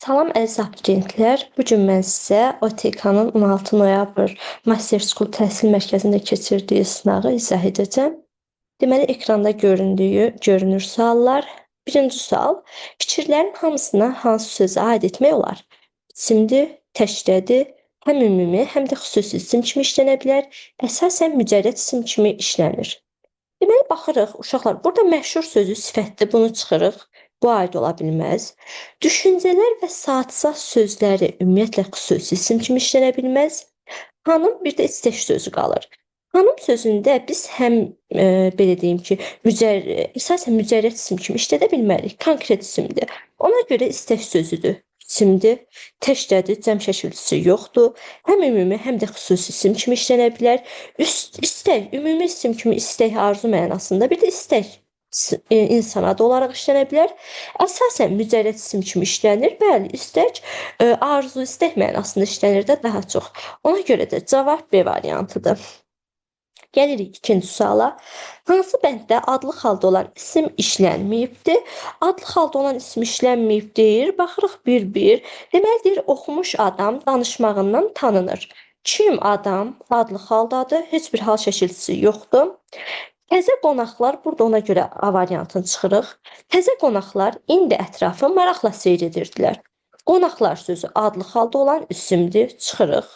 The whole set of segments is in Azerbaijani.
Salam əziz abituriyentlər. Bu gün mən sizə OTK-nın 16 noyabr Master School Təhsil Mərkəzində keçirdiyi sınağı izah edəcəm. Deməli, ekranda görünür suallar. Birinci sual: fikirlərin hamısına hansı sözə aid etmək olar? İsimdir, təkdədir, həm ümumi, həm də xüsusi isim kimi işlənə bilər, əsasən mücərrəd isim kimi işlənir. Deməli, baxırıq, uşaqlar, burada məşhur sözü sifətdir, bunu çıxırıq. Bu aid ola bilməz. Düşüncələr və saatsaz sözləri ümumiyyətlə xüsusi isim kimi işlənə bilməz. Hanım, bir də istək sözü qalır. Hanım sözündə biz həm belə deyim ki, əsasən mücərrəd isim kimi işlədə bilmərik. Konkret isimdir. Ona görə istək sözüdür. İsimdir, təkdədir, cəm şəkilçisi yoxdur. Həm ümumi, həm də xüsusi isim kimi işlənə bilər. İstək, ümumi isim kimi istək, arzu mənasında, bir də istək insan adı olaraq işlənə bilər. Əsasən mücərrəd isim kimi işlənir. Bəli, istək, arzu, istək mənasında işlənir də daha çox. Ona görə də cavab B variantıdır. Gəlirik ikinci suala. Hansı bənddə adlıq halda olan isim işlənməyibdir? Adlıq halda olan isim işlənməyib deyir. Baxırıq bir-bir. Deməli, deyir, oxumuş adam danışmağından tanınır. Kim adam adlıq haldadır. Heç bir hal şəkilçisi yoxdur. Təzə qonaqlar, burada ona görə A variantını çıxırıq. Təzə qonaqlar indi ətrafı maraqla seyr edirdilər. Qonaqlar sözü adlıq halda olan isimdir, çıxırıq.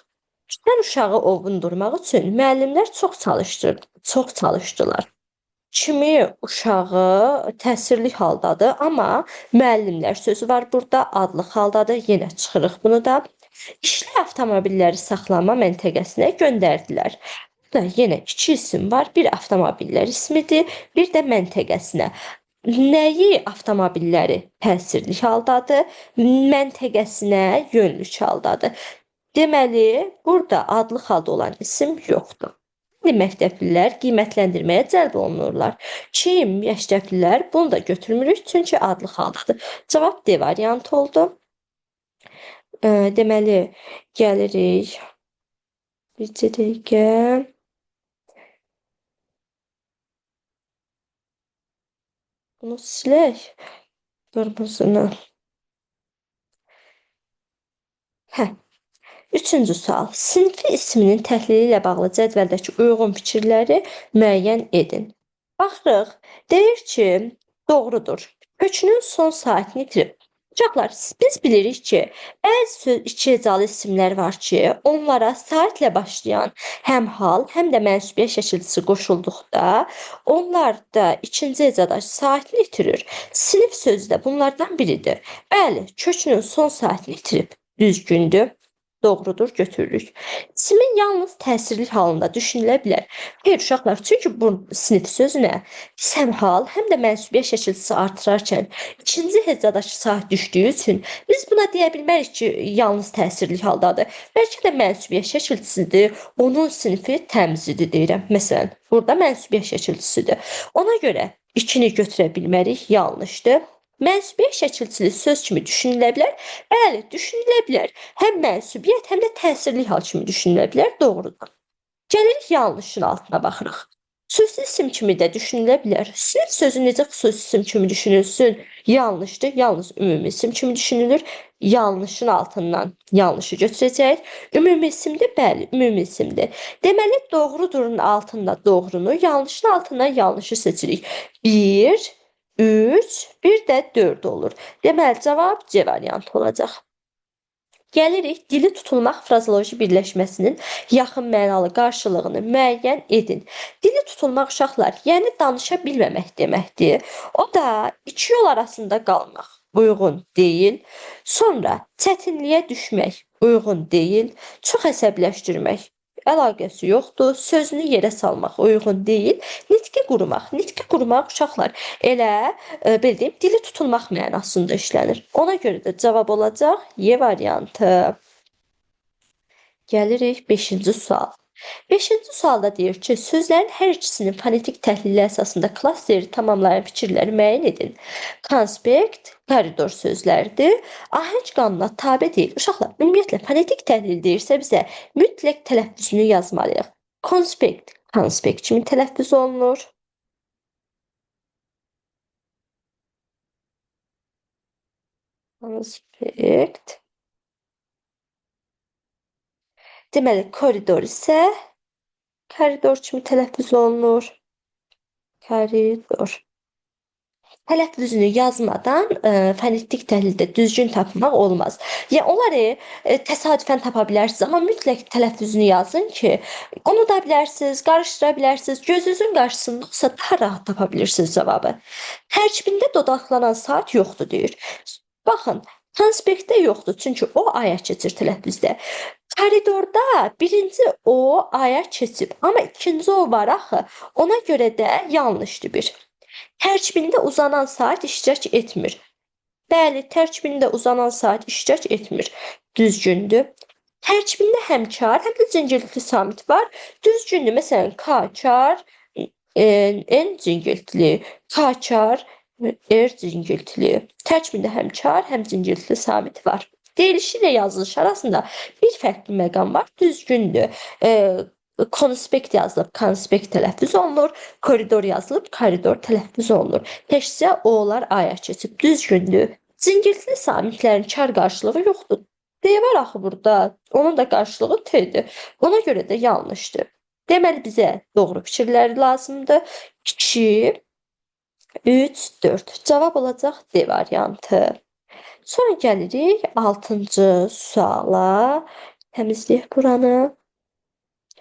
Küçən uşağı ovundurmaq üçün müəllimlər çox çalışdılar. Kimi uşağı təsirli haldadır, amma müəllimlər sözü var burada, adlıq haldadır. Yenə çıxırıq bunu da. İşli avtomobilləri saxlama məntəqəsinə göndərdilər. Burada yenə iki isim var. Bir avtomobillər ismidir, bir də məntəqəsinə. Nəyi avtomobilləri təsirli haldadır, məntəqəsinə yönlük haldadır. Deməli, burada adlıq halda olan isim yoxdur. İndi məktəblilər qiymətləndirməyə cəlb olunurlar. Kim məktəblilər, bunu da götürmürük, çünki adlıq haldadır. Cavab D variantı oldu. Deməli, gəlirik. Bir dəqiqə. Bunu silək. Qırmızını. Hə. Üçüncü sual. Sinfi isminin təhlili ilə bağlı cədvəldəki uyğun fikirləri müəyyən edin. Baxırıq. Deyir ki, doğrudur. Kökünün son saatini itirib. Uşaqlar, biz bilirik ki, bəzi iki hecalı isimlər var ki, onlara saatlə başlayan həm hal, həm də mənsubiyyət şəkilçisi qoşulduqda, onlar da ikinci hecada saatini itirir. Sinif sözü də bunlardan biridir. Bəli, kökünün son saatini itirib. Düzgündür. Doğrudur, götürürük. İsimin yalnız təsirli halında düşünülə bilər. Xeyr, uşaqlar, çünki bu sinif sözünə biz həm hal, həm də mənsubiyyət şəkilçisi artırarkən ikinci hecadakı saat düşdüyü üçün biz buna deyə bilmərik ki, yalnız təsirli haldadır. Bəlkə də mənsubiyyət şəkilçisidir, onun sinifi təmizlidir deyirəm. Məsələn, burada mənsubiyyət şəkilçisidir. Ona görə ikini götürə bilmərik, yanlışdır. Mənsubiyyət şəkilçili söz kimi düşünülə bilər. Bəli, düşünülə bilər. Həm mənsubiyyət, həm də təsirli hal kimi düşünülə bilər. Doğrudur. Gəlirik yanlışın altına baxırıq. Xüsusi isim kimi də düşünülə bilər. Sinif sözü necə xüsusi isim kimi düşünülsün? Yanlışdır. Yalnız ümumi isim kimi düşünülür. Yanlışın altından yanlışı götürəcəyik. Ümumi isimdir? Bəli, ümumi isimdir. Deməli, doğrudurun altında doğrunu, yanlışın altından yanlışı seçirik. 1, 3, bir də 4 olur. Deməli, cavab C variantı olacaq. Gəlirik dili tutulmaq frazeoloji birləşməsinin yaxın mənalı qarşılığını müəyyən edin. Dili tutulmaq uşaqlar, yəni danışa bilməmək deməkdir. O da iki yol arasında qalmaq uyğun deyil. Sonra çətinliyə düşmək uyğun deyil. Çox əsəbləşdirmək əlaqəsi yoxdur. Sözünü yerə salmaq uyğun deyil. Nitqi qurumaq. Nitqi qurumaq uşaqlar elə belə deyim, dili tutulmaq mənasında işlənir. Ona görə də cavab olacaq Y variantı. Gəlirik 5-ci sual. 5-ci sualda deyir ki, sözlərin hər ikisinin fonetik təhlili əsasında klasteri tamamlayan fikirləri müəyyən edin. Konspekt, koridor sözləridir. Ahəng qanuna tabe deyil. Uşaqlar, ümumiyyətlə fonetik təhlil deyirsə bizə mütləq tələffüzünü yazmalıyıq. Konspekt, konspekt kimi tələffüz olunur. Konspekt. Deməli, koridor isə koridor kimi tələffüz olunur. Koridor. Tələffüzünü yazmadan fonetik təhlildə düzgün tapmaq olmaz. Yəni onları təsadüfən tapa bilərsiniz, amma mütləq tələffüzünü yazın ki, unuda bilərsiniz, qarışdıra bilərsiniz. Gözünüzün qarşısında olsa daha rahat tapa bilirsiniz cavabı. Tərkibində dodaqlanan saat yoxdur deyir. Baxın, konspektdə yoxdur, çünki o aya keçir tələffüzdə. Koridorda birinci o aya keçib, amma ikinci o var axı. Ona görə də yanlışdır bir. Tərkibində uzanan saat iştirak etmir. Bəli, tərkibində uzanan saat iştirak etmir. Düzgündür. Tərkibində həm kar, həm də cingiltili samit var. Düzgündür. Məsələn, K kar, N cingiltili, K kar, R cingiltili. Tərkibində həm kar, həm cingiltili samit var. Deyilişi ilə yazılışı arasında bir fərqli məqam var. Düzgündür. Konspekt yazılıb, konspekt tələffüz olunur. Koridor yazılıb, koridor tələffüz olunur. Təkcə onlar aya keçib. Düzgündür. Cingiltili samitlərin kar qarşılığı yoxdur. D var axı burada. Onun da qarşılığı T-dir. Ona görə də yanlışdır. Deməli bizə doğru fikirləri lazımdır. 2, 3, 4. Cavab olacaq D variantı. Sonra gəlirik 6-cı suala. Təmizləyək buranı.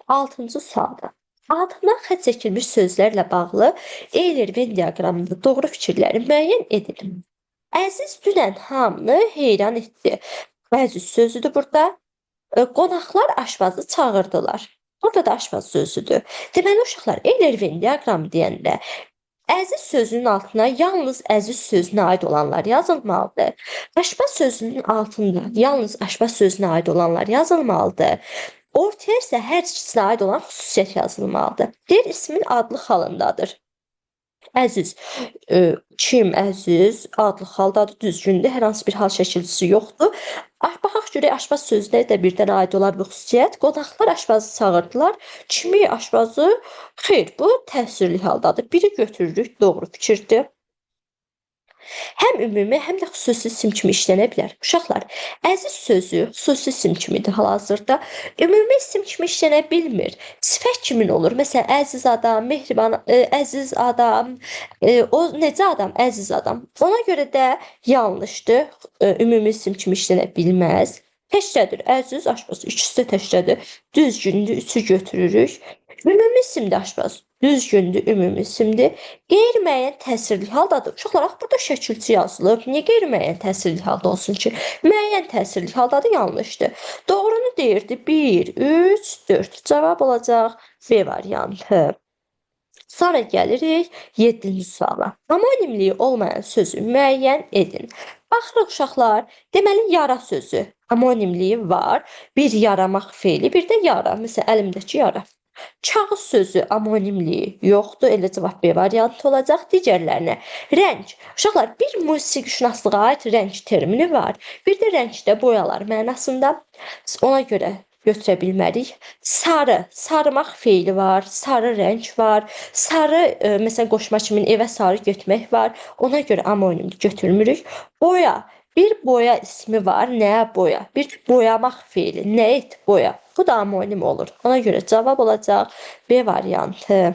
6-cı sualda. Altından xətt çəkilmiş sözlərlə bağlı Euler-Venn diaqramında doğru fikirləri müəyyən edin. Əziz dünən hamını heyran etdi. Əziz sözüdür burada. Qonaqlar aşpazı çağırdılar. Burada da aşpaz sözüdür. Deməli uşaqlar, Euler-Venn diaqramı deyəndə əziz sözünün altına yalnız əziz sözünə aid olanlar yazılmalıdır. Aşpaz sözünün altında yalnız aşpaz sözünə aid olanlar yazılmalıdır. Ortaya isə hər ikisinə aid olan xüsusiyyət yazılmalıdır. Deyir, ismin adlıq halındadır. Əziz, kim əziz, adlıq haldadır, düzgündür, hər hansı bir hal şəkilçisi yoxdur. Baxaq görək, aşpaz sözünə də birdən aid olar bu xüsusiyyət. Qonaqlar aşpazı çağırdılar. Kimi aşpazı? Xeyr, bu təsirli haldadır. Biri götürürük, doğru fikirdir. Həm ümumi, həm də xüsusi isim kimi işlənə bilər. Uşaqlar, əziz sözü xüsusi isim kimidir hal-hazırda. Ümumi isim kimi işlənə bilmir. Sifət kimin olur? Məsələn, əziz adam, mehriban, əziz adam, o necə adam? Əziz adam. Ona görə də yanlışdır. Ümumi isim kimi işlənə bilməz. Təkcədir. Əziz, aşpaz. İkisi də təkcədir. Düzgündür. Üçü götürürük. Ümumi isimdir aşpaz. Düzgündür, ümumi isimdir. Qeyri-müəyyən təsirli haldadır. Uşaqlar, bax burada şəkilçi yazılıb. Niyə qeyri-müəyyən təsirli halda olsun ki? Müəyyən təsirli haldadır, yanlışdır. Doğrunu deyirdi. 1, 3, 4. Cavab olacaq B variantı. Sonra gəlirik 7-ci suala. Homonimliyi olmayan sözü müəyyən edin. Baxırıq uşaqlar, deməli yara sözü homonimliyi var. Bir yaramaq feili, bir də yara. Məsələn, əlimdəki yara. Kağız sözü homonimliyi yoxdur. Elə cavab B variantı olacaq. Digərlərinə rəng. Uşaqlar, bir musiqişünaslığa aid rəng termini var. Bir də rəngdə boyalar mənasında. Ona görə götürə bilmərik. Sarı, sarımaq feili var, sarı rəng var, sarı, məsələn, qoşma kimi evə sarı getmək var. Ona görə amonimli götürmürük. Boya, bir boya ismi var, nəyə boya? Bir boyamaq feili, nə et boya? Bu da amonim olur. Ona görə cavab olacaq B variantı.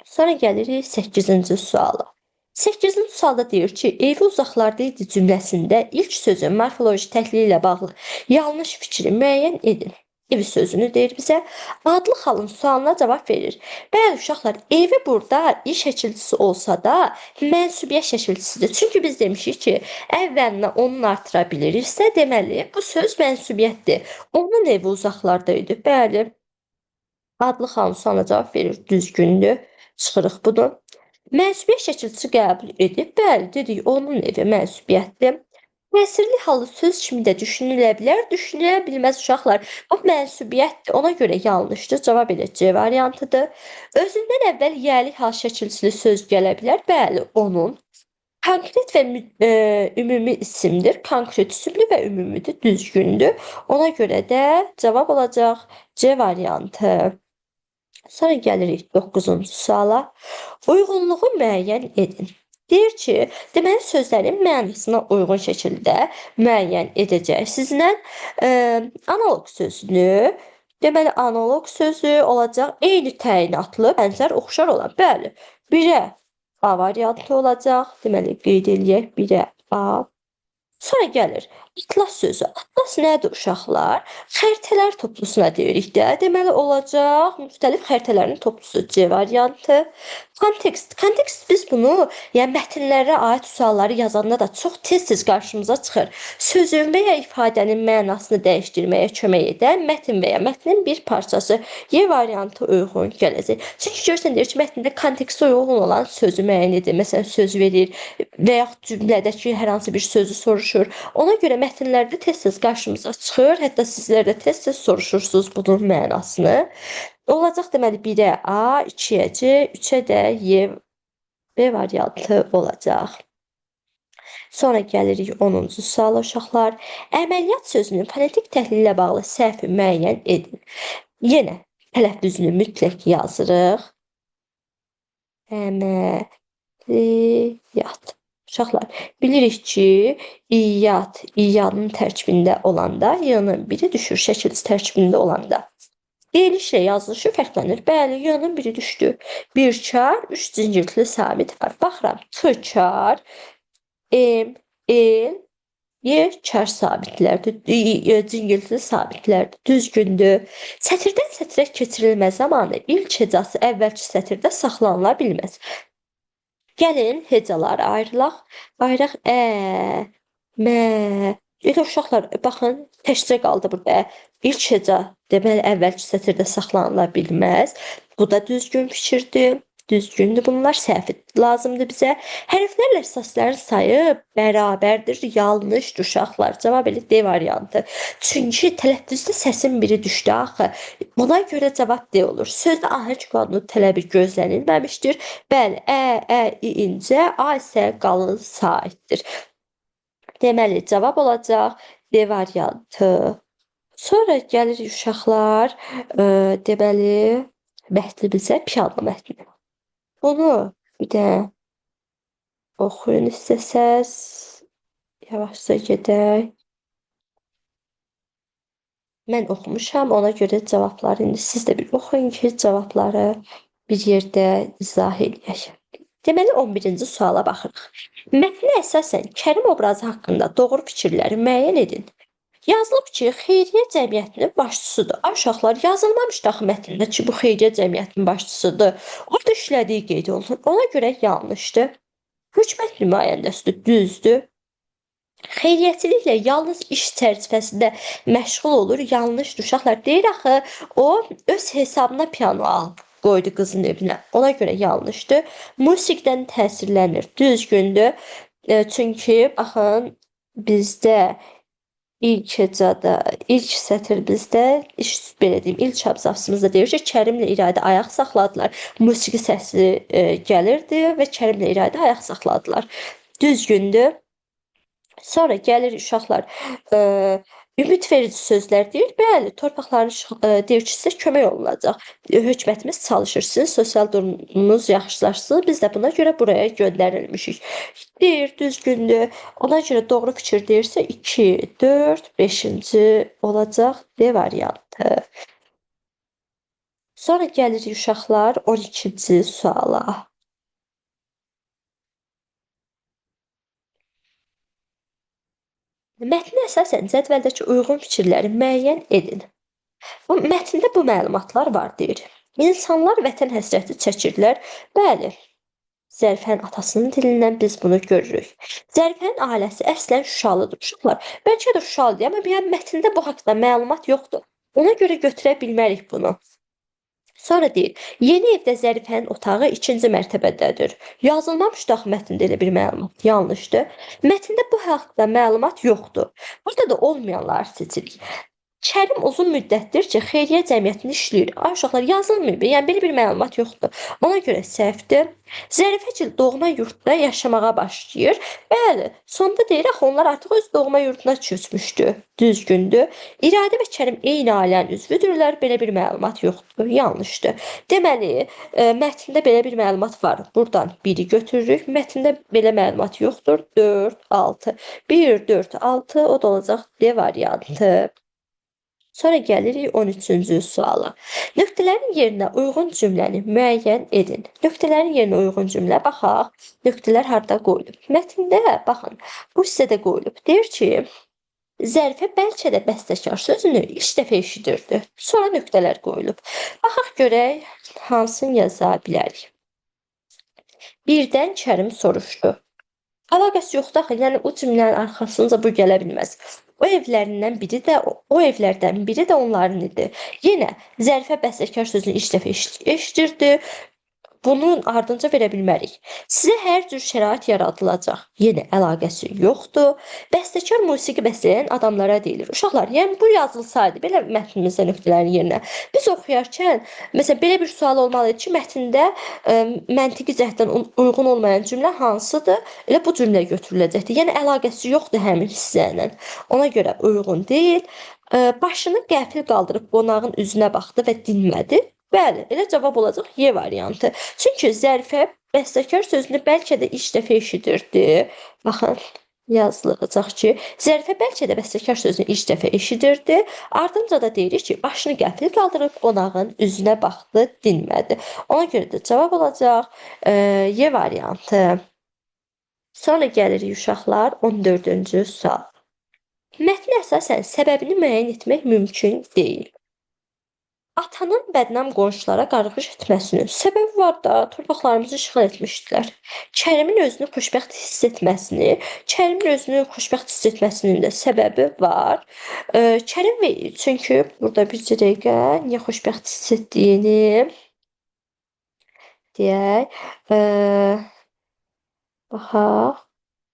Sonra gəlirik 8-ci suala. 8-ci sualda deyir ki, evi uzaqlarda idi cümləsində ilk sözün morfoloji təhlili ilə bağlı yanlış fikri müəyyən edin. Evi sözünü deyir bizə. Adlı halın sualına cavab verir. Bəli uşaqlar, evi burada iş şəkilçisi olsa da mənsubiyyət şəkilçisidir. Çünki biz demişik ki, əvvəlinə onun artıra biliriksə, deməli bu söz mənsubiyyətdir. Onun evi uzaqlarda idi. Bəli, adlı halın sualına cavab verir. Düzgündür. Çıxırıq bunu. Mənsubiyyət şəkilçisi qəbul edib. Bəli, dedik, onun evi mənsubiyyətdir. Təsirli hallı söz kimi də düşünülə bilər, düşünülə bilməz uşaqlar. Bu mənsubiyyətdir, ona görə yanlışdır. Cavab elə C variantıdır. Özündən əvvəl yəli hal şəkilçili söz gələ bilər. Bəli, onun. Konkret və ümumi isimdir. Konkret isimli və ümümidir, düzgündür. Ona görə də cavab olacaq C variantı. Sonra gəlirik 9-cu suala. Uyğunluğu müəyyən edin. Deyir ki, deməli sözlərin mənasına uyğun şəkildə müəyyən edəcək. Sizinlə analoq sözünü, deməli analoq sözü olacaq eyni təyinatlı, bənzər, oxşar olan. Bəli, 1-ə A variantı olacaq. Deməli qeyd eləyək 1-ə A. Sonra gəlir atlas sözü. Atlas nədir uşaqlar? Xəritələr toplusuna deyirik də. Deməli olacaq müxtəlif xəritələrin toplusu C variantı. Kontekst. Kontekst biz bunu, yəni mətnlərə aid sualları yazanda da çox tez-tez qarşımıza çıxır. Sözün və ya ifadənin mənasını dəyişdirməyə kömək edən mətn və ya mətnin bir parçası. Y variantı uyğun gələcək. Çünki görürsən deyir ki, mətndə kontekstə uyğun olan sözü müəyyən edir. Məsələn, söz verir və yaxud cümlədəki hər hansı bir sözü soruşur. Ona görə mətnlərdə tez-tez qarşımıza çıxır. Hətta sizlər də tez-tez soruşursunuz bunun mənasını. Olacaq deməli 1-ə A, 2-yə C, 3-ə də Y, B variantı olacaq. Sonra gəlirik 10-cu suala uşaqlar. Əməliyyat sözünün fonetik təhlillə bağlı səhvi müəyyən edin. Yenə tələffüzünü mütləq yazırıq. Əməliyyat. Uşaqlar, bilirik ki, iyyat, iyyanın tərkibində olanda, y-nın biri düşür, şəkilsiz tərkibində olanda. Deyilişlə yazılışı fərqlənir. Bəli, y-nın biri düşdü. Bir kar, 3 cingiltili sabit var. Baxıram, T kar, M, L, Y kar sabitlərdir, cingiltili sabitlərdir. Düzgündür. Sətirdən sətirə keçirilmə zamanı ilk hecası əvvəlki sətirdə saxlanıla bilməz. Gəlin hecaları ayıraq. Ayıraq ə, mə. Elə uşaqlar, baxın, təkcə qaldı burada. İlk heca deməli əvvəlki sətirdə saxlanıla bilməz. Bu da düzgün fikirdir. Düzgündür. Bunlar səhv lazımdır bizə. Hərflərlə səslərin sayı bərabərdir. Yanlışdır uşaqlar. Cavab elə D variantı. Çünki tələffüzdə səsin biri düşdü axı. Buna görə cavab D olur. Sözdə ahəng qanunu tələbi gözlənilməmişdir. Bəli, ə, ə, i incə, a isə qalın saitdir. Deməli, cavab olacaq D variantı. Sonra gəlir uşaqlar, deməli, mətnimizə piano mətni. Bunu bir də oxuyun istəsəz. Yavaşca gedək. Mən oxumuşam, ona görə cavabları indi siz də bir oxuyun ki, cavabları bir yerdə izah eləyək. Deməli 11-ci suala baxırıq. Mətnə əsasən Kərim obrazı haqqında doğru fikirləri müəyyən edin. Yazılıb ki, xeyriyyə cəmiyyətinin başçısıdır. Ay uşaqlar, yazılmamışdı axı mətndə ki, bu xeyriyyə cəmiyyətinin başçısıdır. Orada işlədiyi qeyd olunur. Ona görə yanlışdır. Hökumət nümayəndəsidir, düzdür. Xeyriyyəçiliklə yalnız iş çərçivəsində məşğul olur, yanlışdır uşaqlar. Deyir axı, o öz hesabına piano alıb qoydu qızın evinə. Ona görə yanlışdır. Musiqidən təsirlənir, düzgündür. Çünki baxın, bizdə ilk hecada, ilk sətir bizdə, belə deyim, ilk abzasımızda deyir ki, Kərimlə İradə ayaq saxladılar. Musiqi səsi gəlirdi və Kərimlə İradə ayaq saxladılar. Düzgündür. Sonra gəlir uşaqlar, ümid verici sözlər deyir. Bəli, torpaqların deyir ki, sizə kömək olunacaq. Hökumətimiz çalışır, sizin sosial durumunuz yaxşılaşsın. Biz də buna görə buraya göndərilmişik. Deyir, düzgündür. Ona görə doğru fikir deyirsə 2, 4, 5-ci olacaq D variantı. Sonra gəlirik uşaqlar 12-ci suala. Mətnə əsasən cədvəldəki uyğun fikirləri müəyyən edin. Bu mətndə bu məlumatlar var deyir. İnsanlar vətən həsrəti çəkirdilər. Bəli, Zərifənin atasının dilindən biz bunu görürük. Zərifənin ailəsi əslən Şuşalıdır uşaqlar. Bəlkə də Şuşalıdır, amma yəni mətndə bu haqda məlumat yoxdur. Ona görə götürə bilmərik bunu. Sonra deyir, yeni evdə Zərifənin otağı 2-ci mərtəbədədir. Yazılmamışdı axı mətndə elə bir məlumat. Yanlışdır. Mətndə bu haqda məlumat yoxdur. Burada da olmayanları seçirik. Kərim uzun müddətdir ki, xeyriyyə cəmiyyətində işləyir. Ay uşaqlar, yazılmayıb. Yəni belə bir məlumat yoxdur. Ona görə səhvdir. Zərifəgil doğma yurdda yaşamağa başlayır. Bəli, sonda deyir axı onlar artıq öz doğma yurduna köçmüşdü. Düzgündür. İradə və Kərim eyni ailənin üzvüdürlər. Belə bir məlumat yoxdur. Yanlışdır. Deməli, mətndə belə bir məlumat var. Buradan 1-i götürürük. Mətndə belə məlumat yoxdur. 4, 6. 1, 4, 6. O da olacaq D variantı. Sonra gəlirik 13-cü suala. Nöqtələrin yerinə uyğun cümləni müəyyən edin. Nöqtələrin yerinə uyğun cümlə, baxaq, nöqtələr harda qoyulub? Mətndə, baxın, bu hissədə qoyulub. Deyir ki, Zərifə bəlkə də bəstəkar sözünü ilk dəfə eşidirdi. Sonra nöqtələr qoyulub. Baxaq görək, hansını yaza bilərik. Birdən Kərim soruşdu. Əlaqəsi yoxdur axı, yəni o cümlənin arxasınca bu gələ bilməz. O evlərindən biri də o evlərdən biri də onların idi. Yenə Zərifə bəstəkar sözünü ilk dəfə eşidirdi. Bunun ardınca verə bilmərik. Sizə hər cür şərait yaradılacaq. Yenə əlaqəsi yoxdur. Bəstəkar musiqi bəstələyən adamlara deyilir. Uşaqlar, yəni bu yazılsaydı belə mətnimizdə nöqtələrin yerinə biz oxuyarkən məsələn belə bir sual olmalı idi ki, mətndə məntiqi cəhətdən uyğun olmayan cümlə hansıdır? Elə bu cümlə götürüləcəkdir. Yəni əlaqəsi yoxdur həmin hissə ilə. Ona görə uyğun deyil. Başını qəfil qaldırıb qonağın üzünə baxdı və dinmədi. Bəli, elə cavab olacaq Y variantı. Çünki Zərifə bəstəkar sözünü bəlkə də ilk dəfə eşidirdi. Baxın, yazılacaq ki, Zərifə bəlkə də bəstəkar sözünü ilk dəfə eşidirdi. Ardınca da deyirik ki, başını qəfil qaldırıb qonağın üzünə baxdı, dinmədi. Ona görə də cavab olacaq Y variantı. Sonra gəlirik uşaqlar 14-cü sual. Mətnə əsasən səbəbini müəyyən etmək mümkün deyil. Atanın bədnam qonşulara qarğış etməsinin səbəbi var da, torpaqlarımızı işğal etmişdilər. Kərimin özünü xoşbəxt hiss etməsini, Kərimin özünü xoşbəxt hiss etməsinin də səbəbi var. Kərim və çünki burada bir dəqiqə niyə xoşbəxt hiss etdiyini deyək. Baxaq.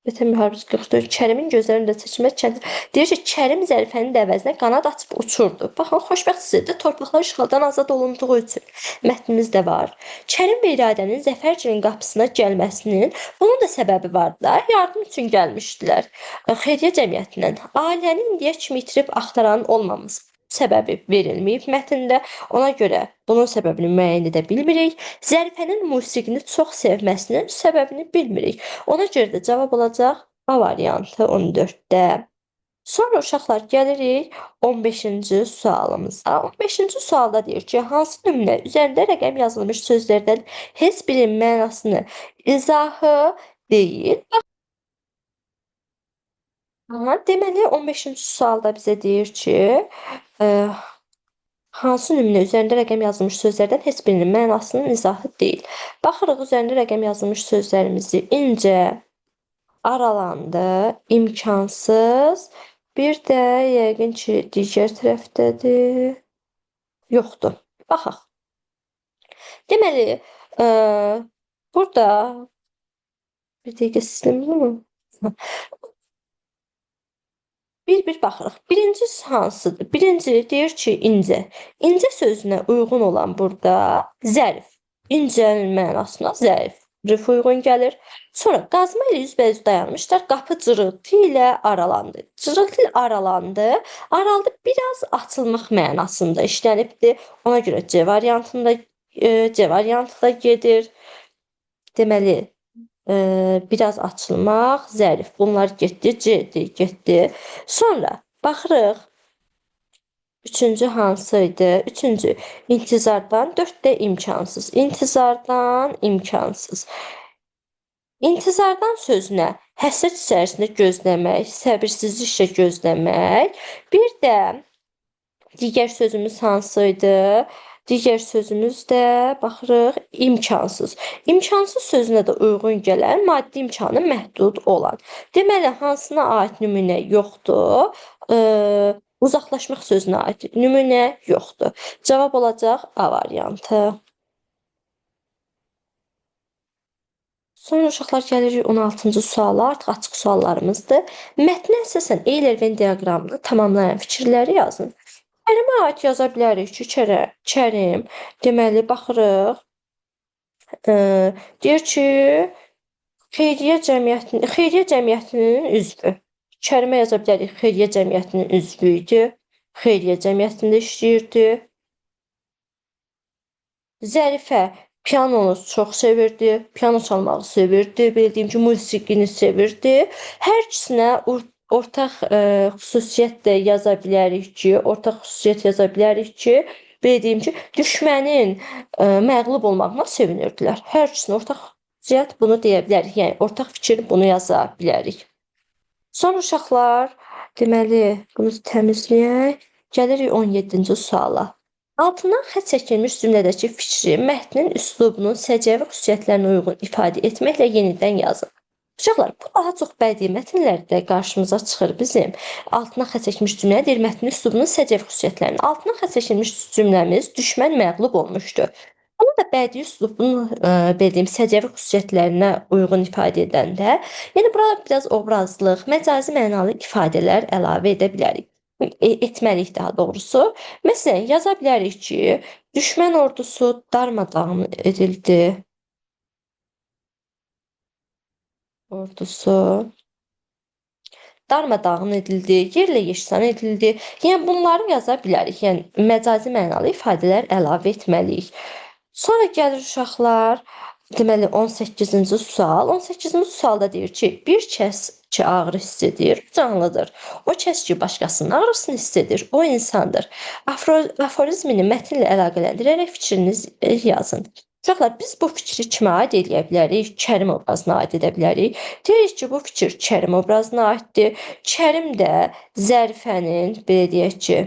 Vətən müharibəsi 44. Kərimin gözlərində çəkmək çətin. Deyir ki, Kərim Zərifənin də əvəzinə qanad açıb uçurdu. Baxın, xoşbəxt hiss etdi. Torpaqlar işğaldan azad olunduğu üçün mətnimizdə var. Kərim və İradənin Zəfərgilin qapısına gəlməsinin bunun da səbəbi var da. Yardım üçün gəlmişdilər. Xeyriyyə cəmiyyətindən. Ailənin indiyə kimi itirib axtaranın olmaması səbəbi verilməyib mətndə. Ona görə bunun səbəbini müəyyən edə bilmirik. Zərifənin musiqini çox sevməsinin səbəbini bilmirik. Ona görə də cavab olacaq A variantı 14-də. Sonra uşaqlar gəlirik 15-ci sualımıza. 15-ci sualda deyir ki, hansı nümunə üzərində rəqəm yazılmış sözlərdən heç birinin mənasını izahı deyil. Aha, deməli 15-ci sualda bizə deyir ki, hansı nümunə üzərində rəqəm yazılmış sözlərdən heç birinin mənasının izahı deyil. Baxırıq üzərində rəqəm yazılmış sözlərimizi incə, aralandı, imkansız, bir də yəqin ki, digər tərəfdədir, yoxdur. Baxaq. Deməli, burada bir dəqiqə silim bunu. Bir-bir baxırıq. Birincisi hansıdır? Birinci deyir ki, incə. İncə sözünə uyğun olan burada zərif. İncənin mənasına zərif. Rif uyğun gəlir. Sonra qazma ilə üzbəüz dayanmışlar. Qapı cırıltı ilə aralandı. Cırıltı ilə aralandı. Araldı biraz açılmaq mənasında işlənibdir. Ona görə C variantında C variantı da gedir. Deməli, biraz açılmaq, zərif. Bunlar getdi, C, D getdi. Sonra baxırıq. Üçüncü hansı idi? Üçüncü intizardan, dörd də imkansız. İntizardan, imkansız. İntizardan sözünə həsrət içərisində gözləmək, səbirsizliklə gözləmək. Bir də digər sözümüz hansı idi? Digər sözümüz də baxırıq imkansız. İmkansız sözünə də uyğun gələn maddi imkanı məhdud olan. Deməli, hansına aid nümunə yoxdur? Uzaqlaşmaq sözünə aid nümunə yoxdur. Cavab olacaq A variantı. Sonra uşaqlar gəlirik 16-cı suala, artıq açıq suallarımızdır. Mətnə əsasən Euler-Venn diaqramını tamamlayan fikirləri yazın. Kərimə aid yaza bilərik ki, Kərim, deməli, baxırıq, deyir ki, Xeyriyyə cəmiyyətinin üzvü. Kərimə yaza bilərik, Xeyriyyə cəmiyyətinin üzvü idi. Xeyriyyə cəmiyyətində işləyirdi. Zərifə pianonu çox sevirdi, piano çalmağı sevirdi, belə deyim ki, musiqini sevirdi. Hər ikisinə ortaq xüsusiyyət də yaza bilərik ki, ortaq xüsusiyyət yaza bilərik ki, belə deyim ki, düşmənin məğlub olmağına sevinirdilər. Hər ikisinə ortaq xüsusiyyət bunu deyə bilərik. Yəni, ortaq fikir bunu yaza bilərik. Sonra uşaqlar, deməli, bunu təmizləyək. Gəlirik 17-ci suala. Altından xətt çəkilmiş cümlədəki fikri mətnin üslubunun səciyyəvi xüsusiyyətlərinə uyğun ifadə etməklə yenidən yazın. Uşaqlar, bu daha çox bədii mətnlərdə qarşımıza çıxır bizim. Altına xətt çəkilmiş cümlə deyir mətnin üslubunun səciyyəvi xüsusiyyətlərini. Altına xətt çəkilmiş cümləmiz düşmən məğlub olmuşdu. Bunu da bədii üslubun belə deyim, səciyyəvi xüsusiyyətlərinə uyğun ifadə edəndə, yəni bura biraz obrazlıq, məcazi mənalı ifadələr əlavə edə bilərik. Etməliyik daha doğrusu. Məsələn, yaza bilərik ki, düşmən ordusu darmadağın edildi. Ordusu darmadağın edildi, yerlə yeksan edildi. Yəni, bunları yaza bilərik. Yəni, məcazi mənalı ifadələr əlavə etməliyik. Sonra gəlir uşaqlar, deməli, 18-ci sual. 18-ci sualda deyir ki, bir kəs ki, ağrı hiss edir, canlıdır. O kəs ki, başqasının ağrısını hiss edir, o insandır. Aforizmini mətnlə əlaqələndirərək fikrinizi yazın. Uşaqlar, biz bu fikri kimə aid eləyə bilərik? Kərim obrazına aid edə bilərik. Deyirik ki, bu fikir Kərim obrazına aiddir. Kərim də Zərifənin, belə deyək ki,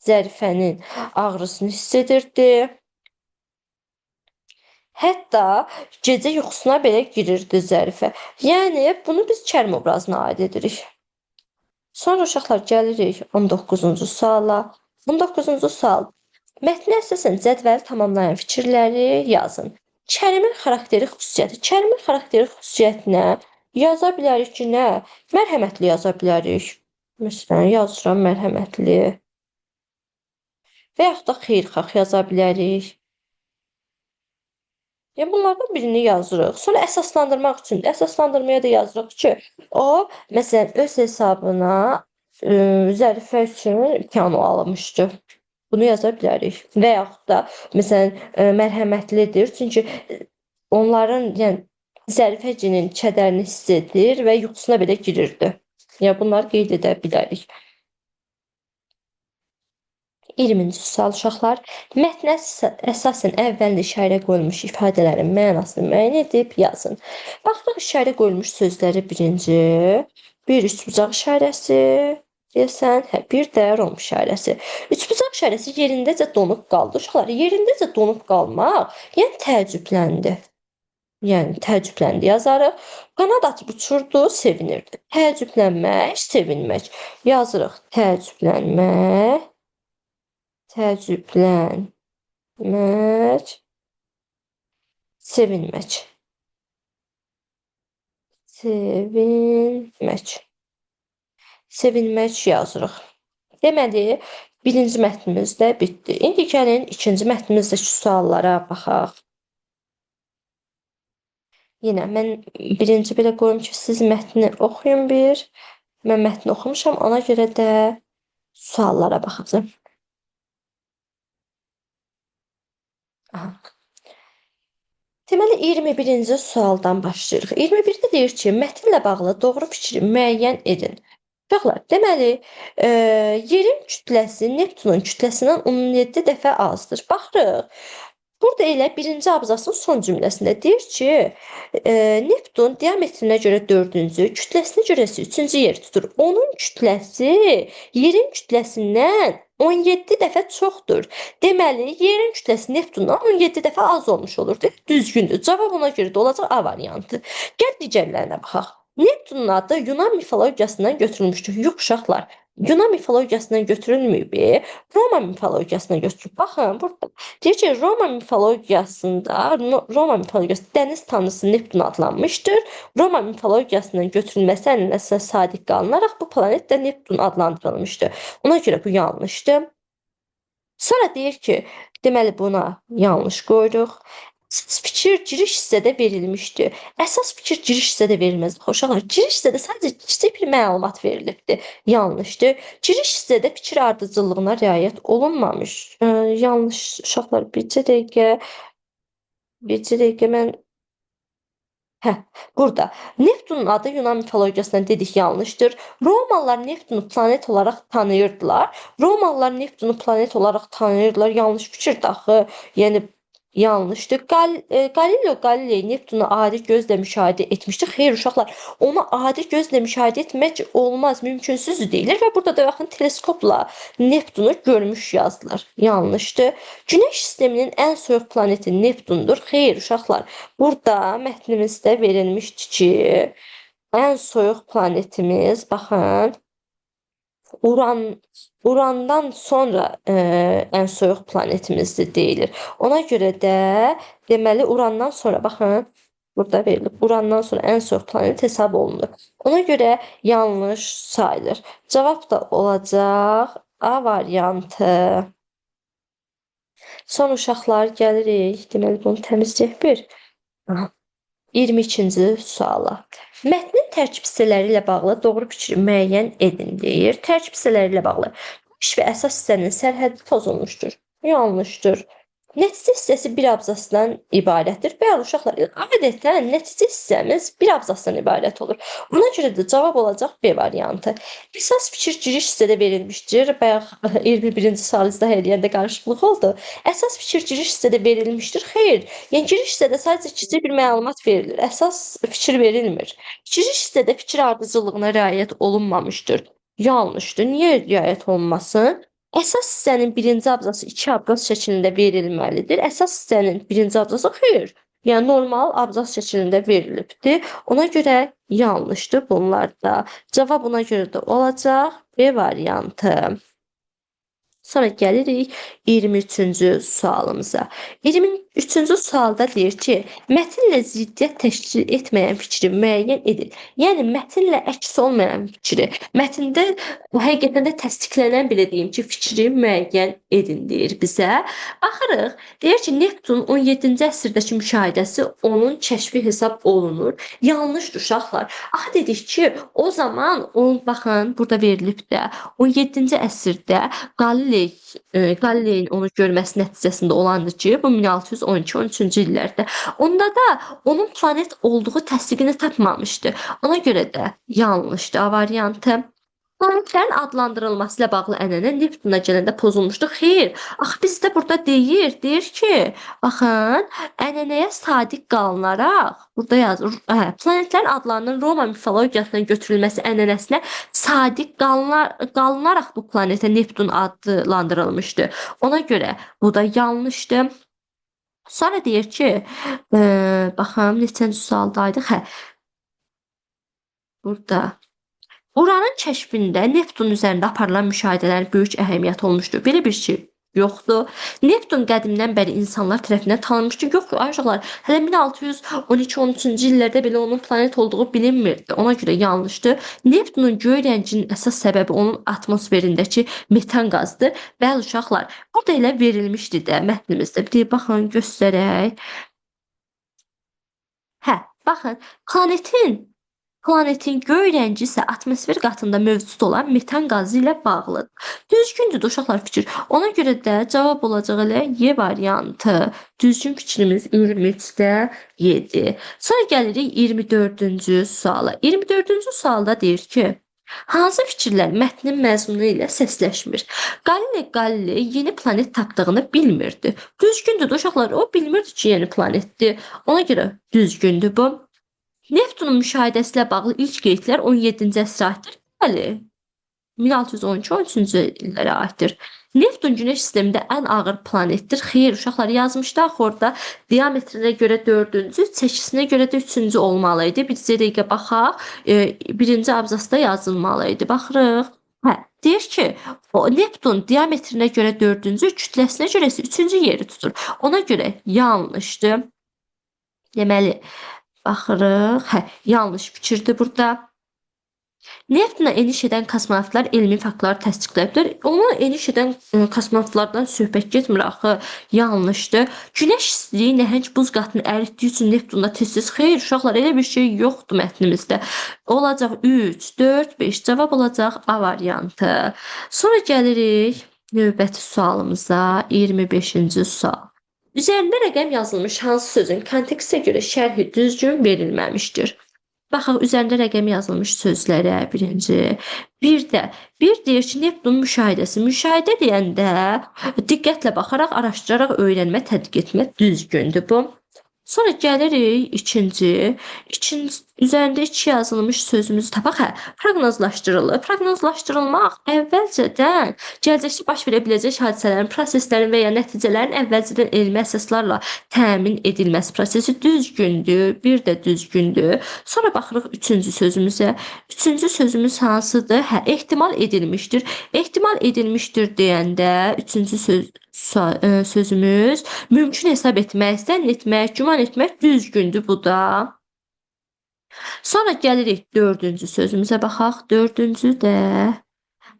Zərifənin ağrısını hiss edirdi. Hətta gecə yuxusuna belə girirdi Zərifə. Yəni, bunu biz Kərim obrazına aid edirik. Sonra uşaqlar gəlirik 19-cu suala. 19-cu sual. Mətnə əsasən cədvəli tamamlayan fikirləri yazın. Kərimin xarakteri xüsusiyyəti. Kərimin xarakteri xüsusiyyətinə yaza bilərik ki, nə? Mərhəmətli yaza bilərik. Məsələn, yazıram mərhəmətli. Və yaxud da xeyirxah yaza bilərik. Yəni, bunlardan birini yazırıq. Sonra əsaslandırmaq üçün də, əsaslandırmaya da yazırıq ki, o, məsələn, öz hesabına Zərifə üçün piano almışdı. Bunu yaza bilərik. Və yaxud da, məsələn, mərhəmətlidir. Çünki onların, yəni, Zərifəcinin kədərini hiss edir və yuxusuna belə girirdi. Yəni, bunları qeyd edə bilərik. 20-ci sual uşaqlar. Mətnə əsasən əvvəlində işarə qoyulmuş ifadələrin mənasını müəyyən edib yazın. Baxırıq işarə qoyulmuş sözləri birinci, bir üçbucaq işarəsi deyəsən, hə, bir də romb işarəsi. Üçbucaq işarəsi yerindəcə donub qaldı. Uşaqlar, yerindəcə donub qalmaq, yəni təəccübləndi. Yəni təəccübləndi yazarıq. Qanad açıb uçurdu, sevinirdi. Təəccüblənmək, sevinmək. Yazırıq təəccüblənmək. Təəccüblənmək, sevinmək. Sevinmək. Sevinmək yazırıq. Deməli, birinci mətnimiz də bitdi. İndi gəlin ikinci mətnimizdəki suallara baxaq. Yenə mən birinci belə qoyum ki, siz mətni oxuyun bir. Mən mətni oxumuşam, ona görə də suallara baxacağam. Aha. Deməli, 21-ci sualdan başlayırıq. 21-də deyir ki, mətnlə bağlı doğru fikri müəyyən edin. Uşaqlar, deməli, yerin kütləsi Neptunun kütləsindən 17 dəfə azdır. Baxırıq, burada elə birinci abzasın son cümləsində deyir ki, Neptun diametrinə görə 4-cü, kütləsinə görə isə 3-cü yer tutur. Onun kütləsi yerin kütləsindən 17 dəfə çoxdur. Deməli, yerin kütləsi Neptundan 17 dəfə az olmuş olur. Düzgündür. Cavab ona görə də olacaq A variantı. Gəl digərlərinə baxaq. Neptunun adı Yunan mifologiyasından götürülmüşdür. Yox, uşaqlar. Yunan mifologiyasından götürülməyib, Roma mifologiyasından götürülüb. Baxın, burada deyir ki, Roma mifologiyasında, Roma mifologiyası dəniz tanrısı Neptun adlanmışdır. Roma mifologiyasından götürülməsi ənənəsinə sadiq qalınaraq bu planet də Neptun adlandırılmışdır. Ona görə bu yanlışdır. Sonra deyir ki, deməli buna yanlış qoyuruq. Əsas fikir giriş hissədə verilmişdi. Əsas fikir giriş hissədə verilməz. Uşaqlar, giriş hissədə sadəcə kiçik bir məlumat verilibdi. Yanlışdır. Giriş hissədə fikir ardıcıllığına riayət olunmamış. Yanlış uşaqlar, bircə dəqiqə. Bircə dəqiqə mən Hə, burada Neptunun adı Yunan mifologiyasından dedik yanlışdır. Romalılar Neptunu planet olaraq tanıyırdılar. Romalılar Neptunu planet olaraq tanıyırdılar. Yanlış fikirdir axı. Yəni yanlışdır. Galileo Galilei Neptunu adi gözlə müşahidə etmişdi. Xeyr uşaqlar, onu adi gözlə müşahidə etmək olmaz, mümkünsüz deyilir və burada da baxın teleskopla Neptunu görmüş yazdılar. Yanlışdır. Günəş sisteminin ən soyuq planeti Neptundur. Xeyr uşaqlar, burada mətnimizdə verilmişdi ki, ən soyuq planetimiz, baxın, Urandan sonra ən soyuq planetimizdir deyilir. Ona görə də deməli Urandan sonra baxın burada verilib. Urandan sonra ən soyuq planet hesab olunur. Ona görə yanlış sayılır. Cavab da olacaq A variantı. Son uşaqlar gəlirik. Deməli bunu təmizləyək bir. Aha. 22-ci suala. Mətnin tərkib hissələri ilə bağlı doğru fikri müəyyən edin deyir. Tərkib hissələri ilə bağlı giriş və əsas hissənin sərhədi pozulmuşdur. Yanlışdır. Nəticə hissəsi bir abzasdan ibarətdir. Bəli, uşaqlar, adətən nəticə hissəmiz bir abzasdan ibarət olur. Buna görə də cavab olacaq B variantı. Əsas fikir giriş hissədə verilmişdir. Bayaq 21-ci sualı izah eləyəndə qarışıqlıq oldu. Əsas fikir giriş hissədə verilmişdir. Xeyr, yəni giriş hissədə sadəcə kiçik bir məlumat verilir. Əsas fikir verilmir. Giriş hissədə fikir ardıcıllığına riayət olunmamışdır. Yanlışdır. Niyə riayət olunmasın? Əsas hissənin birinci abzası iki abzas şəklində verilməlidir. Əsas hissənin birinci abzası xeyr. Yəni normal abzas şəklində verilibdir. Ona görə yanlışdır bunlar da. Cavab ona görə də olacaq B variantı. Sonra gəlirik 23-cü sualımıza. 23-cü sualda deyir ki, mətnlə ziddiyyət təşkil etməyən fikri müəyyən edin. Yəni mətnlə əks olmayan fikri, mətndə həqiqətən də təsdiqlənən belə deyim ki, fikri müəyyən edin deyir bizə. Baxırıq, deyir ki, Neptunun 17-ci əsrdəki müşahidəsi onun kəşfi hesab olunur. Yanlışdır uşaqlar. Axı dedik ki, o zaman onun baxın burada verilib də 17-ci əsrdə Qalileyin onu görməsi nəticəsində olandır ki, bu 1612-13-cü illərdə. Onda da onun planet olduğu təsdiqini tapmamışdı. Ona görə də yanlışdır A variantı. Planetlərin adlandırılması ilə bağlı ənənə Neptuna gələndə pozulmuşdu. Xeyr, axı bizdə burada deyir ki, baxın, ənənəyə sadiq qalınaraq, burada yazır, planetlərin adlarının Roma mifologiyasından götürülməsi ənənəsinə sadiq qalınaraq bu planetə Neptun adlandırılmışdı. Ona görə bu da yanlışdır. Sonra deyir ki, baxın, neçənci sualdaydıq? Hə, burada. Uranın kəşfində Neptun üzərində aparılan müşahidələrin böyük əhəmiyyəti olmuşdur. Belə bir şey yoxdur. Neptun qədimdən bəri insanlar tərəfindən tanınmışdı. Yox, ay uşaqlar, hələ 1612-13-cü illərdə belə onun planet olduğu bilinmirdi. Ona görə yanlışdır. Neptunun göy rənginin əsas səbəbi onun atmosferindəki metan qazıdır. Bəli uşaqlar, burada elə verilmişdi də mətnimizdə. Bir baxın, göstərək. Hə, baxın, Planetin göy rəngi isə atmosfer qatında mövcud olan metan qazı ilə bağlıdır. Düzgündür uşaqlar fikir. Ona görə də cavab olacaq elə Y variantı. Düzgün fikrimiz 23-də 7. Sonra gəlirik 24-cü suala. 24-cü sualda deyir ki, hansı fikirlər mətnin məzmunu ilə səsləşmir? Galileo Galilei yeni planet tapdığını bilmirdi. Düzgündür uşaqlar, o bilmirdi ki, yeni planetdir. Ona görə düzgündür bu. Neptunun müşahidəsi ilə bağlı ilk qeydlər 17-ci əsrə aiddir. Bəli, 1612-13-cü illərə aiddir. Neptun Günəş sistemində ən ağır planetdir. Xeyr, uşaqlar yazmışdı axı orada diametrinə görə 4-cü, çəkisinə görə də 3-cü olmalı idi. Bir dəqiqə baxaq. Birinci abzasda yazılmalı idi. Baxırıq. Hə, Deyir ki, o Neptun diametrinə görə 4-cü, kütləsinə görə isə 3-cü yeri tutur. Ona görə yanlışdır. Deməli, baxırıq. Hə, yanlış fikirdir burada. Neptuna eniş edən kosmonavtlar elmi faktları təsdiqləyiblər. Ona eniş edən kosmonavtlardan söhbət getmir axı. Yanlışdır. Günəş istiliyi nəhəng buz qatını əritdiyi üçün Neptunda tez-tez. Xeyr, uşaqlar, elə bir şey yoxdur mətnimizdə. Olacaq 3, 4, 5. Cavab olacaq A variantı. Sonra gəlirik növbəti sualımıza, 25-ci sual. Üzərində rəqəm yazılmış hansı sözün kontekstə görə şərhi düzgün verilməmişdir? Baxaq üzərində rəqəm yazılmış sözlərə birinci. Bir də bir deyir ki, Neptun müşahidəsi. Müşahidə deyəndə diqqətlə baxaraq, araşdıraraq öyrənmə, tədqiq etmə düzgündür bu. Sonra gəlirik ikinci. İkinci üzərində 2 yazılmış sözümüzü tapaq. Hə, proqnozlaşdırılır. Proqnozlaşdırılmaq əvvəlcədən gələcəkdə baş verə biləcək hadisələrin, proseslərin və ya nəticələrin əvvəlcədən elmi əsaslarla təmin edilməsi prosesi düzgündür. Bir də düzgündür. Sonra baxırıq üçüncü sözümüzə. Üçüncü sözümüz hansıdır? Hə, ehtimal edilmişdir. Ehtimal edilmişdir deyəndə üçüncü sözümüz mümkün hesab etmək, zənn etmək, güman etmək düzgündür bu da. Sonra gəlirik dördüncü sözümüzə baxaq. Dördüncü də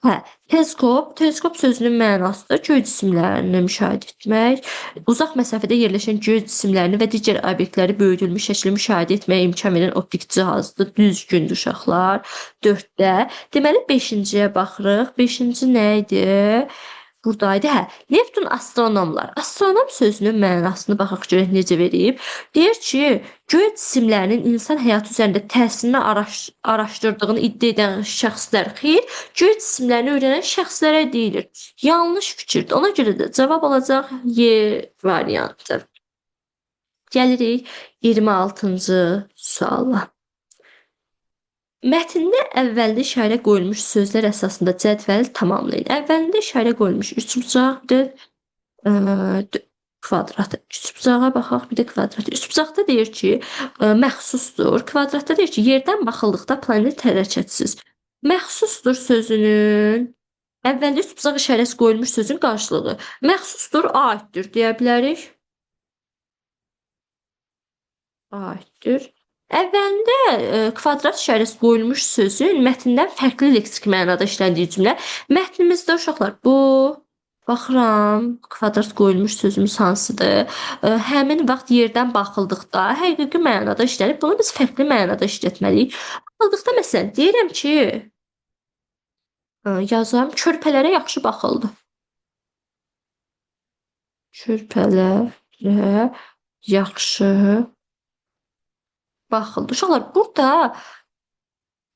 hə, teleskop. Teleskop sözünün mənası da göy cisimlərini müşahidə etmək, uzaq məsafədə yerləşən göy cisimlərini və digər obyektləri böyüdülmüş şəkildə müşahidə etməyə imkan verən optik cihazdır. Düzgündür uşaqlar. 4-də. Deməli 5-ciyə baxırıq. 5-ci nə idi? Buradaydı. Hə, Neptun astronomlar. Astronom sözünün mənasını baxaq görək necə verib. Deyir ki, göy cisimlərinin insan həyatı üzərində təsirini araşdırdığını iddia edən şəxslər xeyr, göy cisimlərini öyrənən şəxslərə deyilir. Yanlış fikirdir. Ona görə də cavab olacaq Y variantı. Gəlirik 26-cı suala. Mətndə əvvəldə işarə qoyulmuş sözlər əsasında cədvəli tamamlayın. Əvvəlində işarə qoyulmuş üçbucaqdır, kvadrat. Üçbucağa baxaq, bir də kvadrat. Üçbucaqda deyir ki, məxsusdur. Kvadratda deyir ki, yerdən baxıldıqda planet hərəkətsiz. Məxsusdur sözünün əvvəldə üçbucaq işarəsi qoyulmuş sözün qarşılığı. Məxsusdur, aiddir deyə bilərik. Aiddir. Əvvəlində kvadrat işarəsi qoyulmuş sözün mətndən fərqli leksik mənada işləndiyi cümlə. Mətnimizdə uşaqlar bu, baxıram, kvadrat qoyulmuş sözümüz hansıdır? Həmin vaxt yerdən baxıldıqda həqiqi mənada işlənib. Bunu biz fərqli mənada işlətməliyik. Baxıldıqda məsələn, deyirəm ki, yazıram, körpələrə yaxşı baxıldı. Körpələrə yaxşı baxıldı. Uşaqlar, burada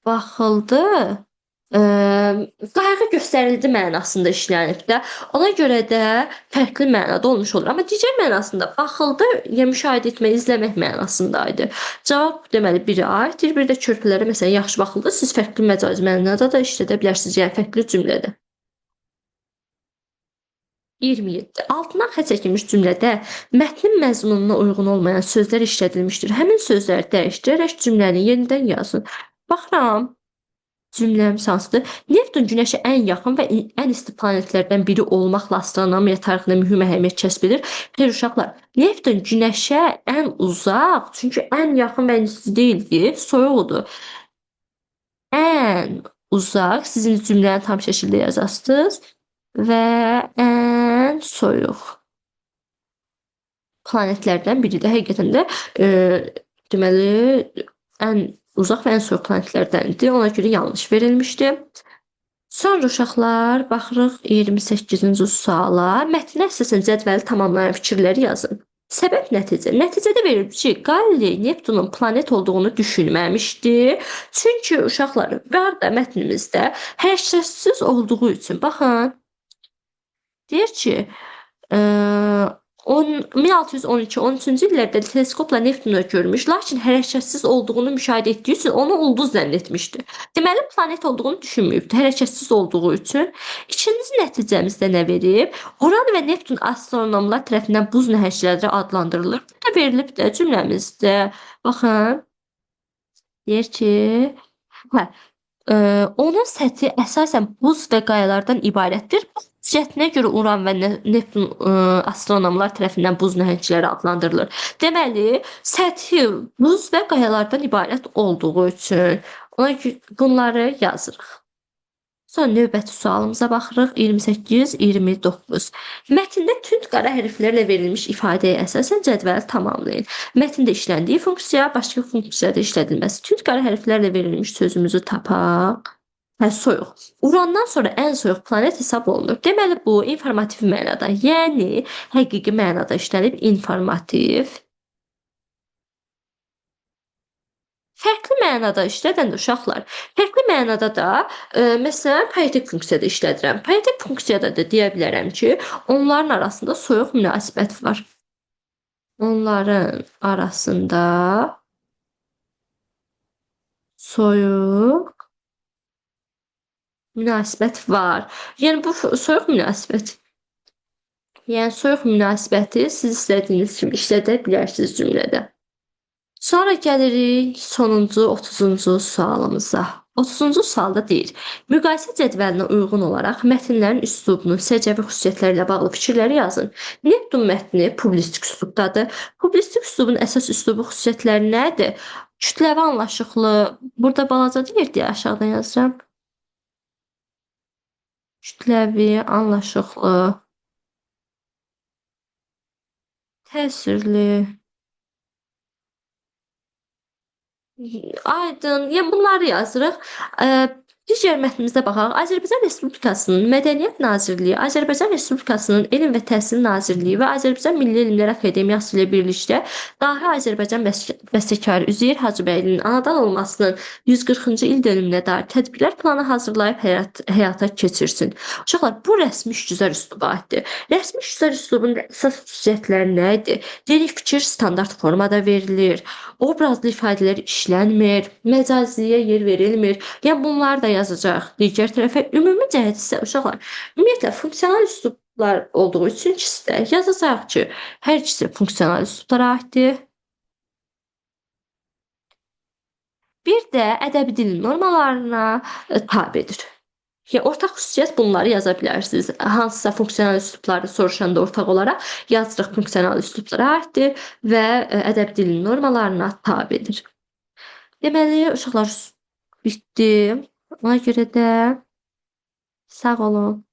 baxıldı, qayğı göstərildi mənasında işlənib də. Ona görə də fərqli mənada olmuş olur. Amma digər mənasında baxıldı, ya müşahidə etmək, izləmək mənasındaydı. Cavab deməli biri aiddir, bir də körpələrə məsələn yaxşı baxıldı. Siz fərqli məcazi mənada da işlədə bilərsiniz, yəni fərqli cümlədə. 27. Altına xətt çəkilmiş cümlədə mətnin məzmununa uyğun olmayan sözlər işlədilmişdir. Həmin sözləri dəyişdirərək cümləni yenidən yazın. Baxıram, cümləmiz hansıdır? Neptun Günəşə ən yaxın və ən isti planetlərdən biri olmaqla astronomiya tarixində mühüm əhəmiyyət kəsb edir. Xeyr uşaqlar, Neptun Günəşə ən uzaq, çünki ən yaxın və ən isti deyildi, soyuqdur. Ən uzaq, sizin cümləni tam şəkildə yazasınız və ən soyuq planetlərdən biridir. Həqiqətən də deməli ən uzaq və ən soyuq planetlərdəndir. Ona görə yanlış verilmişdi. Sonra uşaqlar baxırıq 28-ci suala. Mətnə əsasən cədvəli tamamlayan fikirləri yazın. Səbəb nəticə. Nəticədə verilib ki, Galilei Neptunun planet olduğunu düşünməmişdi. Çünki uşaqlar var da mətnimizdə hərəkətsiz olduğu üçün baxın. Deyir ki, 1612-13-cü illərdə teleskopla Neptunu görmüş, lakin hərəkətsiz olduğunu müşahidə etdiyi üçün onu ulduz zənn etmişdi. Deməli, planet olduğunu düşünməyibdi, hərəkətsiz olduğu üçün. İkinci nəticəmizdə nə verib? Uran və Neptun astronomlar tərəfindən buz nəhəngləri adlandırılır. Bu da verilib də cümləmizdə. Baxın, deyir ki, hə, Onun səthi əsasən buz və qayalardan ibarətdir. Bu xüsusiyyətinə görə Uran və Neptun astronomlar tərəfindən buz nəhəngləri adlandırılır. Deməli, səthi buz və qayalardan ibarət olduğu üçün ona bunları yazırıq. Sonra növbəti sualımıza baxırıq. 28-29. Mətndə tünd qara hərflərlə verilmiş ifadəyə əsasən cədvəli tamamlayın. Mətndə işləndiyi funksiya, başqa funksiyada işlədilməsi. Tünd qara hərflərlə verilmiş sözümüzü tapaq. Hə, soyuq. Urandan sonra ən soyuq planet hesab olunur. Deməli, bu informativ mənada, yəni həqiqi mənada işlənib informativ. Fərqli mənada işlədən uşaqlar, fərqli mənada da məsələn poetik funksiyada işlədirəm. Poetik funksiyada da deyə bilərəm ki, onların arasında soyuq münasibət var. Onların arasında soyuq münasibət var. Yəni bu soyuq münasibət. Yəni soyuq münasibəti siz istədiyiniz kimi işlədə bilərsiniz cümlədə. Sonra gəlirik sonuncu 30-cu sualımıza. 30-cu sualda deyir: müqayisə cədvəlinə uyğun olaraq mətnlərin üslubunu, səciyyəvi xüsusiyyətləri ilə bağlı fikirləri yazın. Neptun mətni publisistik üslubdadır. Publisistik üslubun əsas üslubu xüsusiyyətləri nədir? Kütləvi anlaşıqlı. Burada balaca deyir deyə aşağıdan yazıram. Kütləvi anlaşıqlı, təsirli, aydın, yəni bunları yazırıq. Digər mətnimizə baxaq. Azərbaycan Respublikasının Mədəniyyət Nazirliyi, Azərbaycan Respublikasının Elm və Təhsil Nazirliyi və Azərbaycan Milli Elmlər Akademiyası ilə birlikdə dahi Azərbaycan bəstəkarı Üzeyir Hacıbəylinin anadan olmasının 140-cı il dönümünə dair tədbirlər planı hazırlayıb həyata keçirsin. Uşaqlar, bu rəsmi işgüzar üsluba aiddir. Rəsmi işgüzar üslubunun əsas xüsusiyyətləri nə idi? Deyirik, fikir standart formada verilir, obrazlı ifadələr işlənmir, məcaziliyə yer verilmir. Yəni bunları da yazacaq. Digər tərəfə ümumi cəhət isə uşaqlar, ümumiyyətlə funksional üslublar olduğu üçün ikisi də yazacaq ki, hər ikisi funksional üslublara aiddir. Bir də ədəbi dilin normalarına tabedir. Yəni ortaq xüsusiyyət bunları yaza bilərsiniz. Hansısa funksional üslubları soruşanda ortaq olaraq yazırıq funksional üslublara aiddir və ədəbi dilin normalarına tabedir. Deməli, uşaqlar bitdi. Ona görə də sağ olun.